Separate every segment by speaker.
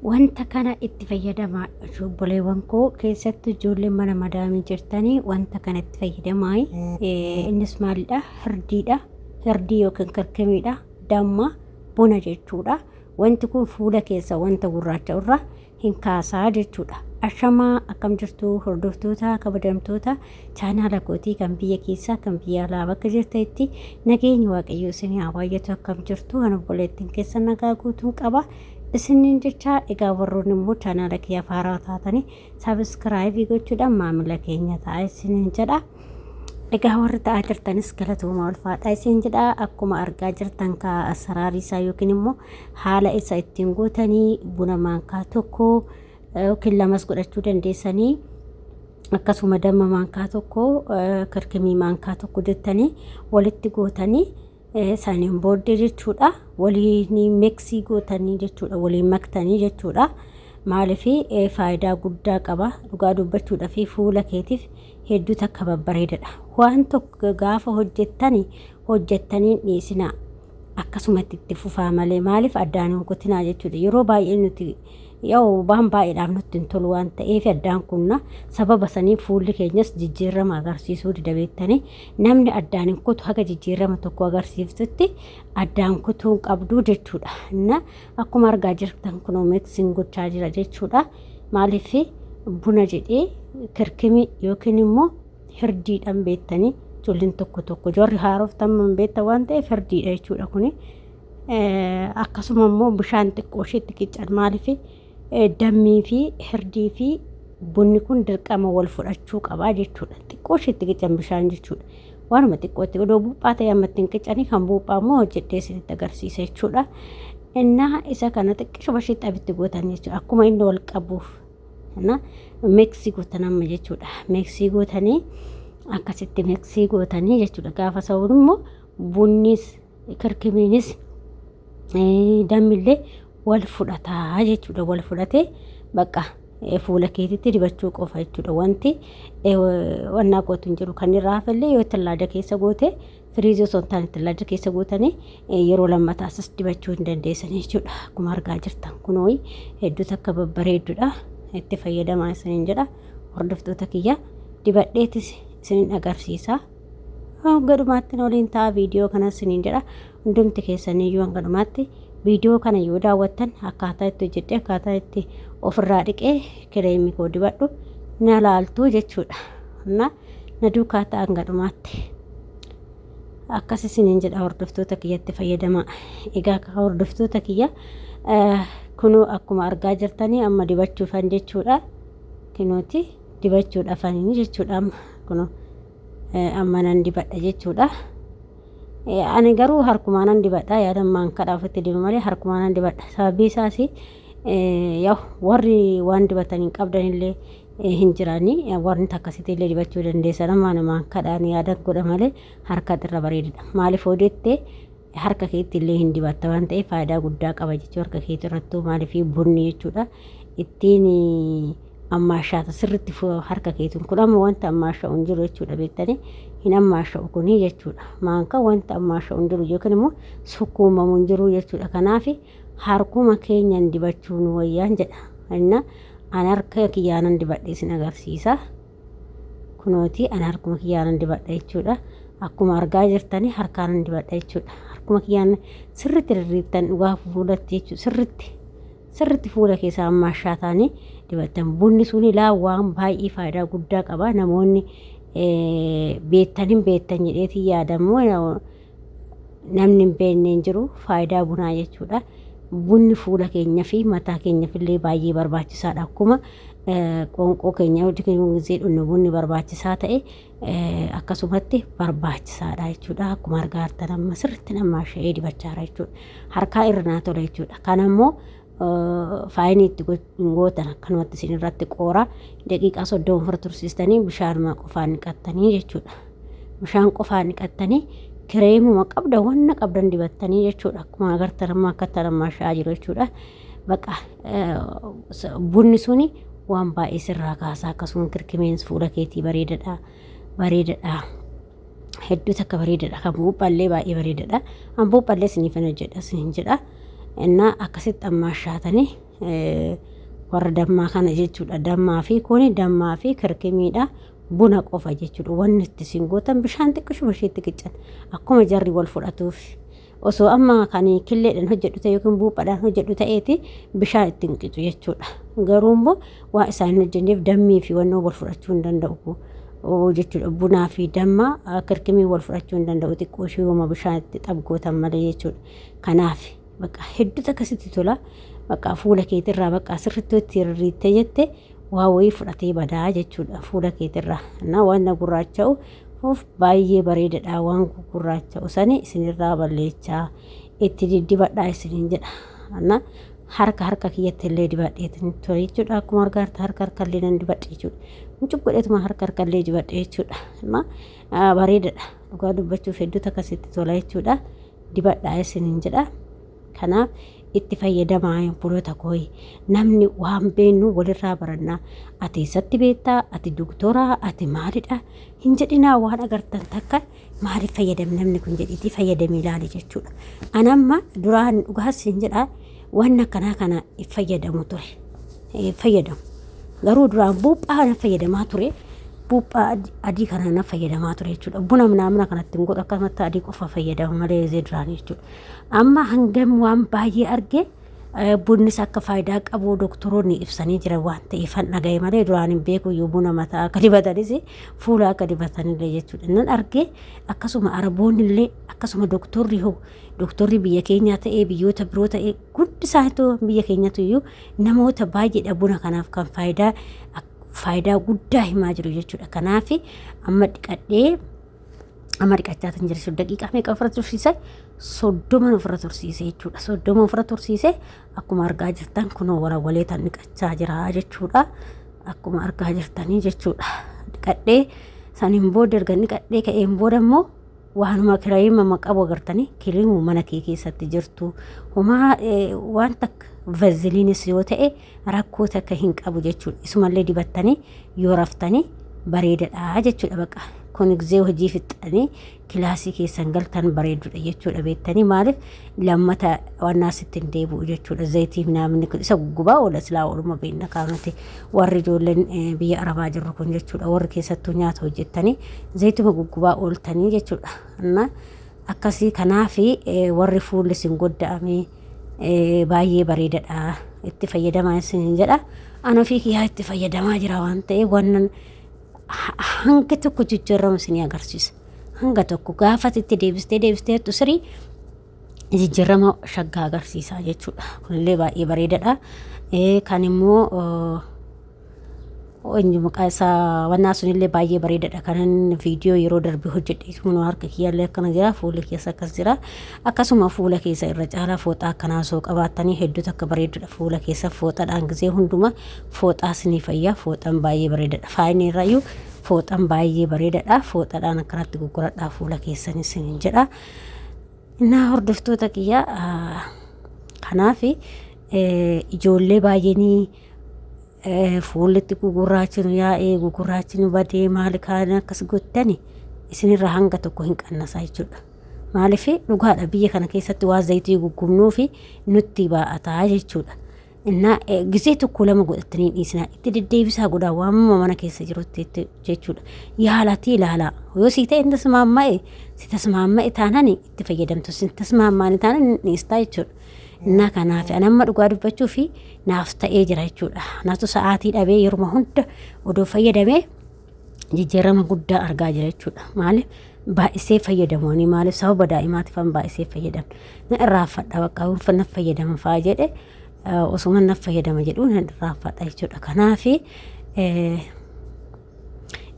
Speaker 1: Wanta kana itti fayyadamaa obboleewwan koo, keessattuu ijoolleen mana madaamii jirtanii wanta kana itti fayyadamaa. Innis maalidha? Hirdiidha. Hirdii yookiin kirkimiidha. Damma, buna jechuudha. Wanti kun fuula keessa wanta gurraacha irraa hin kaasaa jechuudha. Ashamaa, akkam jirtu hordoftoota kabajamtoota chaanaala kootii, kan biyya keessaa kan biyya alaa bakka jirtanitti nageenyi Waaqayyoo isin haa baay'atu. Akkam jirtu? Kan obboleettiin keessa nagaa guutuun qaba. Isiniin jecha, egaa warroonni immoo chaanaala kiyya haaraa taatanii subscribe gochuudhaan maamila keenya ta'a isiniin jedha. Egaa warri ta'aa jirtanis galatooma, ulfaadha isin jedha. Akkuma argaa jirtan ka asaraarii isaa yookiin immoo haala isa ittiin gootanii, buna maankaa tokko yookiin lamas godhachuu dandeessanii, akkasuma damma maankaa tokko, kirkimii maankaa tokko jettanii walitti gootanii, saniin booddee jechuudha waliin mix gootanii jechuudha, waliin maktanii jechuudha. Maaliif? Faayidaa guddaa qaba. Dhugaa dubbachuudha fi fuula keetiif hedduu takka babbareedadha. Waan tokko gaafa hojjettani hojjettanii dhiisinaa, akkasumatti itti fufaa malee maaliif addaan hin kutinaa jechuudha. Yeroo baay'ee nuti yoo waan baay'eedhaaf nutti hin tolu waan ta'eef addaan kunna. Sababa sanii fuulli keenyas jijjiirama agarsiisuu dida. Beektanii, namni addaan hin kutu haga jijjiirama tokko agarsiiftutti addaan kutuu hin qabdu jechuudha. Na akkuma argaa jirtan kunoo mixiin gochaa jira jechuudha. Maaliif buna jedhee kirkimii yookiin immoo hirdiidhaan beektanii, ijoolleen tokko tokko jarri haaroftan beektan waan ta'eef hirdiidha jechuudha kuni. Akkasuma immoo bishaan xiqqoo isheetti qican. Maaliif? Dammii fi hirdii fi bunni kun dirqama wal fudhachuu qabaa jechuudha. Xiqqoo isheetti qican bishaan jechuudha. Waanuma xiqqootti odoo buuphaa ta'e ammatti hin qicanii, kan buuphaa immoo hojjedhee isinitti agarsiisa jechuudha. Innaa isa kana xiqqishuma isheetti abitti gootan jechuudha. Akkuma inni wal qabuuf. Kana mix gootan amma jechuudha. Mix gootanii, akkasitti mix gootanii jechuudha. Gaafa sa'uun immoo bunnis kirkimiinis dammillee wal fudhataa jechuudha. Wal fudhatee bakka fuula keetitti dibachuu qofa jechuudha. Wanti wannaa gootu hin jiru. Kan irraa hafallee yoo tallaaja keessa goote, firiizii osoo hin taane tallaaja keessa gootanii, yeroo lammataas dibachuu hin dandeessan jechuudha. Akkuma argaa jirtan kunoo hedduu takka babbareedduudha. Itti fayyadamaa isiniin jedha. Hordoftoota kiyya, dibadheetis isinin agarsiisa. Hanga dhumaatti waliin ta'a viidiyoo kana isiniin jedha. Hundumti keessaniyyuu hanga dhumaatti viidiyoo kana yoo daawwattan, akkaataa itti hojjedhee, akkaataa itti ofirraa dhiqee kireemii koo dibadhu na laaltuu jechuudha. Na na duukaa ta'a hanga dhumaatti. Akkas isiniin jedha, hordoftoota kiyyatti fayyadamaa. Egaa hordoftoota kiyya, kunoo akkuma argaa jirtanii amma dibachuufan jechuudha. Kunooti dibachuudhaafanii jechuudha, amma kunoo amma nan dibadha jechuudha. Ani garuu harkumaanan dibadha, yaada maankadhaa ofitti diba malee harkumaanan dibadha. Sababii isaas yaa warri waan dibatan hin qabdanillee hin jiranii, warri akkasitti illee dibachuu dandeessan. Amma ani maankadhaan yaada godha malee harkatti irra bareedadha. Maaliif hojjette, harka keetti illee hin dibatta waan ta'eef faayidaa guddaa qaba jechuudha harka keetti irrattuu. Maaliif? Bunni jechuudha ittiin ammaashaata sirritti harka keetiin. Kun amma wanta ammaasha'u hin jiru jechuudha, beektanii, hin ammaasha'u kuni jechuudha. Maanka wanta ammaasha'u hin jiru yookiin immoo sukkuumamu hin jiru jechuudha. Kanaaf harkuma keenyan dibachuu nu wayyaan jedha. Inna an harka kiyyaanan dibadhe isin agarsiisa. Kunooti an harkuma kiyyaanan dibadha jechuudha. Akkuma argaa jirtanii harkaanan dibadha jechuudha. Harkuma kiyyaan sirritti rirriittan dhugaa fuulatti jechuudha. Sirritti sirritti fuula keessaa ammaashaa ta'anii dibattan. Bunni sun ilaa waan baay'ee faayidaa guddaa qaba. Namoonni beektan hin beektan jedheetii yaadamu, namni hin beekne hin jiru faayidaa bunaa jechuudha. Bunni fuula keenya fi mataa keenyaaf illee baay'ee barbaachisaadha. Akkuma qoonqoo keenya gisee dhunnu bunni barbaachisaa ta'e, akkasumatti barbaachisaadha jechuudha. Akkuma argaa jirtan amma sirriitti nama sha'ee dibachaa jechuudha. Harkaa irra naa tola jechuudha. Kana immoo faayinii itti gootan, akkanumatti isin irratti qoora, daqiiqaa 30 ofirra tursiistanii bishaanuma qofaan dhiqattanii jechuudha. Bishaan qofaan dhiqattanii kireemuma qabda wanna qabdan dibattanii jechuudha. Akkuma agartan amma akkatti ammaa sha'aa jiru jechuudha. Baqa bunni suni waan baay'ee sirraa kaasaa, akkasuma kirkimeensi fuula keetii bareedadha. Bareedadha. Hedduu takka bareedadha. Kan buuphallee baay'ee bareedadha. An buuphallee isiniifan hojjedha isiniin jedha. Innaa akkasitti ammaa shaatanii Warra dammaa kana jechuudha. Dammaa fi kuni dammaa fi kirkimiidha. Buna qofa jechuudha. Wanni itti isin gootan bishaan xiqqishuma isheetti qiccan. Akkuma jarri wal fudhatuuf. Osoo amma kan killeedhaan hojjedhu ta'e yookiin buuphaadhaan hojjedhu ta'eeti bishaan itti hin qicu jechuudha. Garuu immoo waa isaan hin hojjenneef dammii fi wannoo wal fudhachuu hin danda'u jechuudha. Bunaa fi damma kirkimii wal fudhachuu hin danda'u xiqqoo ishee yooma bishaan itti xabgootan malee jechuudha. Kanaaf bakka hedduutu akkasitti tola. Bakka fuula keetirraa bakka sirriitti itti rirriittee jette waa wayii fudhatee badaa jechuudha fuula keetirraa. Na waan na gurraacha'u fuuf baay'ee bareedadha waan gurraacha'u sani isinirraa balleechaa itti diddibadhaa isiniin jedha. Na harka harka kiyyatti illee dibadheetin ture jechuudha. Akkuma argaa jirtan harka harka illee nan dibadhe jechuudha. Mucuq godheetuma harka harka illee dibadhe jechuudha. Na bareedadha dhugaa dubbachuuf hedduutu akkasitti tola jechuudha. Dibadhaa isiniin jedha. Kanaaf itti fayyadamaa obboloota kooyi. Namni waan beeknu walirraa barannaa. Ati eessatti beektaa? Ati doktoraa? Ati maalidha? Hin jedhinaa waan agartan takka maaliif fayyadame namni kun jedhiitii fayyadamee ilaali jechuudha. Anamma duraan dhugaas hin jedhaa waan akkanaa kana fayyadamu ture. Fayyadamu. Garuu duraan buuphaa na fayyadamaa ture. Buuphaa adii kana na fayyadamaa ture jechuudha. Buna minaamina kanatti hin godhu akkasumatti adii qofa fayyadama malee duraan jechuudha. Amma hangam waan baay'ee arge bunnis akka faayidaa qabu doktoroonni ibsanii jiran waan ta'eef han dhagaye malee duraan hin beeku iyyuu buna mataa akka dibatanis fuula akka dibatanillee jechuudha. Nan arge akkasuma araboonni illee akkasuma doktorri hoo doktorri biyya keenyaa ta'ee biyyoota biroo ta'ee hundi isaaniitu biyya keenyatu iyyuu namoota baay'eedha buna kanaaf kan faayidaa faayidaa guddaa himaa jiru jechuudha. Kanaaf amma dhiqadhee amma dhiqachaa kan jiru daqiiqaa meeqa ofirra tursiise 30 ofirra tursiise jechuudha. 30 ofirra tursiise akkuma argaa jirtan kunoo walawwalee tan dhiqachaa jira jechuudha. Akkuma argaa jirtanii jechuudha. Dhiqadhee saniin booda erga dhiqadhee ka'een booda immoo waanuma kireema qabu agartanii kireemu mana kee keessatti jirtu homaa waan takka vaziliinis yoo ta'e rakkoo takka hin qabu jechuudha. Isumallee dibattanii yoo raftanii bareedadha jechuudha baqa. Kun gizee hojii fixxanii kilaasii keessan galtan bareedudha jechuudha beektanii maaliif lammata wannaa sitti hin deebi'u jechuudha. Zayitii naamni kun isa guggubaa oola silaa ooluma beekna kaanoti warri ijoolleen biyya arabaa jirru kun jechuudha warri keessattuu nyaata hojjettanii zayituma guggubaa ooltanii jechuudha. Amma akkasii kanaaf warri fuulli isin godda'ame baay'ee bareedadha itti fayyadamaa isin jedha. Ana ofii kiyyaa itti fayyadamaa jira waan ta'eef wannan hanga tokko jijjiirama isinii agarsiisa. Hanga tokko gaafa itti deebistee deebistee jettu sirii jijjiirama shaggaa agarsiisa jechuudha. Kunillee baay'ee bareedadha. Kan immoo eenyu maqaa isaa wannaa sunillee baay'ee bareedadha. Kanan viidiyoo yeroo darbe hojjedhe kun harka kiyyaallee akkana jira fuulli keessa akkas jira. Akkasuma fuula keessa irra caalaa fooxaa akkanaa osoo qabaattanii hedduu takka bareedudha. Fuula keessa fooxaadhaan gisee hunduma fooxaa sinii fayyaa fooxaan baay'ee bareedadha. Faayini irraayyuu fooxaan baay'ee bareedadha. Fooxaadhaan akkanatti gurguradhaa fuula keessanii sinin jedha. Innaa hordoftoota kiyya kanaaf ijoollee baay'eenii fuullitti gugurraachi nu yaa'ee gugurraachi nu badee maal kaan akkas gottani isinirraa hanga tokko hin qannasaa jechuudha. Maaliif dhugaadha biyya kana keessatti waa zayitii guggubnuu fi nutti baa'ataa jechuudha. Innaa gisee tokko lama godhattanii hin dhiisinaa itti deddeebisaa godhaa waamuma mana keessa jirutti jechuudha. Yaalatii ilaalaa yoo sii ta'e hin tasmaamma'e si tasmaamma'e taanaan itti fayyadamtu si tasmaammaane taanaan hin dhiistaa jechuudha. Innaa kanaaf ani amma dhugaa dubbachuu fi naaf ta'ee jira jechuudha. Natu sa'aatii dhabee yeruma hunda odoo fayyadamee jijjiirama guddaa argaa jira jechuudha. Maaliif baay'isee fayyadamu ani maaliif sababa daa'imaatiifan baay'isee fayyadama. Na irraanfadha bakka ulfa na fayyadama fa'aa jedhe osuma na fayyadama jedhu na irraanfadha jechuudha. Kanaaf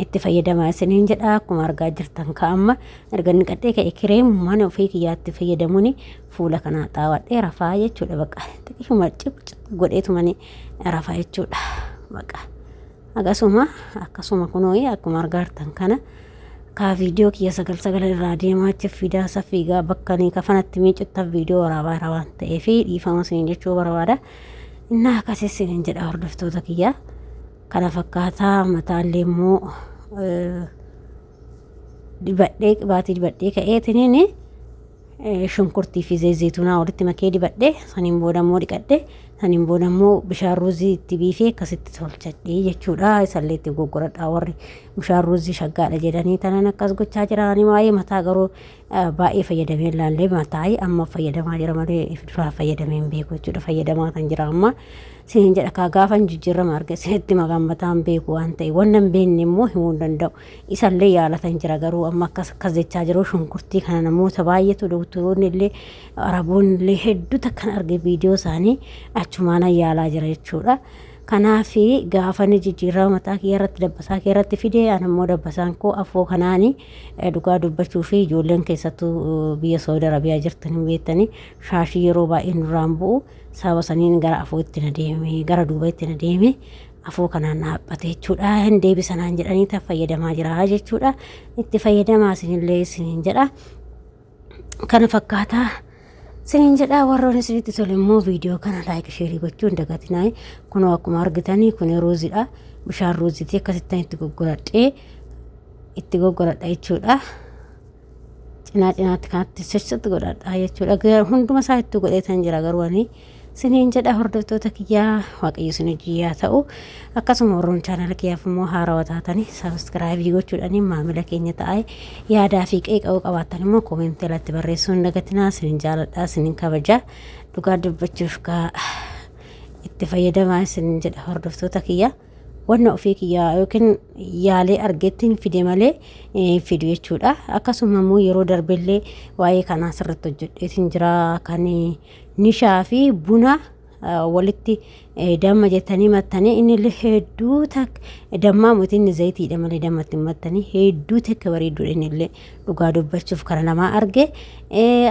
Speaker 1: itti fayyadamaa isiniin jedha akkuma argaa jirtan ka'amma erga inni qadhee ka'e kireemu mana ofii kiyyaatti fayyadamuun fuula kanaa xaawadhee rafaa jechuudha bakka xiqqishuma cip cip godheetumani rafaa jechuudha bakka akkasuma akkasuma kunoo akkuma argaa jirtan kana kaa viidiyoo kiyya sagal sagal irraa deemaa achi fiidaa isa fiigaa bakka ni kafanatti miicuttan viidiyoo waraabaa jira waan ta'eef dhiifama isiniin jechuu barbaada. Innaa akkasii isiniin jedha hordoftoota kiyyaa. Kana fakkaataa mataallee immoo dibadhee qibaatii dibadhee ka'eetiniin shunkurtii fi zeetunaa walitti makee dibadhee saniin booda immoo dhiqadhee Saniin booda immoo bishaan ruuzii itti biifee akkasitti tolchadhee jechuudha. Isallee itti goggoradhaa warri bishaan ruuzii shaggaadha jedhanii tanan akkas gochaa jiranii waa'ee mataa garuu baay'ee fayyadamee ilaallee mataa amma fayyadamaa jira malee duraa fayyadamee hin beeku jechuudha. Fayyadamaa kan jira amma sinin jedha kaa gaafa hin jijjiirama arge sinitti maqaan mataa hin beeku waan ta'e wanna hin beekne immoo himuu hin danda'u. Isallee yaalatan jira garuu amma akkas akkas jechaa jiru shunkurtii kana namoota baay'eetu doktoroonni illee Araboonni illee hedduu takkan arge viidiyoo isaanii achumaan yaalaa jira jechuudha. Kanaaf gaafa inni jijjiirama mataa kiyya irratti dabbasaa kiyya irratti fide an immoo dabbasaan koo afoo kanaani dhugaa dubbachuu fi ijoolleen keessattuu biyya Saudi Arabiyaa jirtan hin beektanii shaashii yeroo baay'ee nurraan bu'u sababa saniin gara afoo itti na deeme gara duuba itti na deeme afoo kanaan na haphate jechuudha. Hin deebisanaan jedhanii tan fayyadamaa jira jechuudha. Itti fayyadamaa isinillee isiniin jedha. Kana fakkaataa sinin jedhaa warroon isinitti tole immoo viidiyoo kana laayik sheerii gochuu hin dagatinaa. Kunoo akkuma argitanii kun ruuziidha. Bishaan ruuziitii akkasittan itti goggoradhee itti goggoradha jechuudha. Cinaa cinaatti kanatti sirsitti godhadha jechuudha. Hunduma isaa itti godheetan jira garuu ani. Siniin jedha hordoftoota kiyyaa waaqayyo isin hojii yaa ta'u akkasuma warroon chaanala kiyyaaf immoo haarawaa taatanii sabiskiraayibii gochuudhaan maamila keenya ta'aa yaadaa fi qeeqa yoo qabaattan immoo koomentii alatti barreessuu hin dagatinaa isinin jaaladha isinin kabaja dhugaa dubbachuuf kaa itti fayyadamaa isinin jedha hordoftoota kiyya. Wanna ofii kiyyaa yookiin yaalee argettiin fide malee hin fidu jechuudha. Akkasuma immoo yeroo darbellee waa'ee kanaa sirriitti hojjedheetiin jira kan nishaa fi buna walitti damma jettanii mattanii inni illee hedduu takka dammaa miti inni zayitiidha malee damma ittiin mattanii hedduu takka bareedduudha inni illee dhugaa dubbachuuf kana namaa arge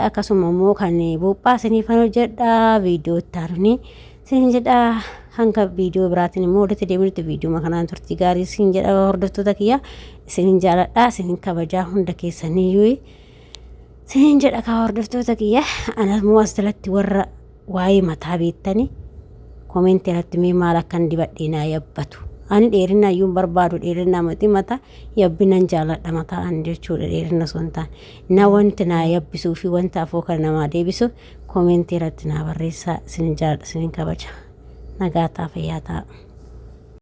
Speaker 1: akkasuma immoo kan buuphaa isiniifan hojjedha viidiyoo itti aananii Siin jedha hanga viidiyoo biraatiin immoo walitti deebinutti viidiyoo kanaan turtii gaarii siin jedha hordoftoota kiyya isinin jaaladha isinin kabajaa hunda keessaniyyuu isinin jedha kaa hordoftoota kiyya ana immoo as jalatti warra waa'ee mataa beektani koomeentii irratti mee maal akkan dibadhee naa yabbatu ani dheerina iyyuu hin barbaadu dheerina miti mata yabbinan jaaladha mataa ani jechuudha dheerina osoo hin taane na wanti naa yabbisuu fi wanta afoo kana namaa deebisu Koomeentii irratti naa barreessaa. Isinin jaaladha, isinin kabaja. Nagaa ta'a, fayyaa ta'a.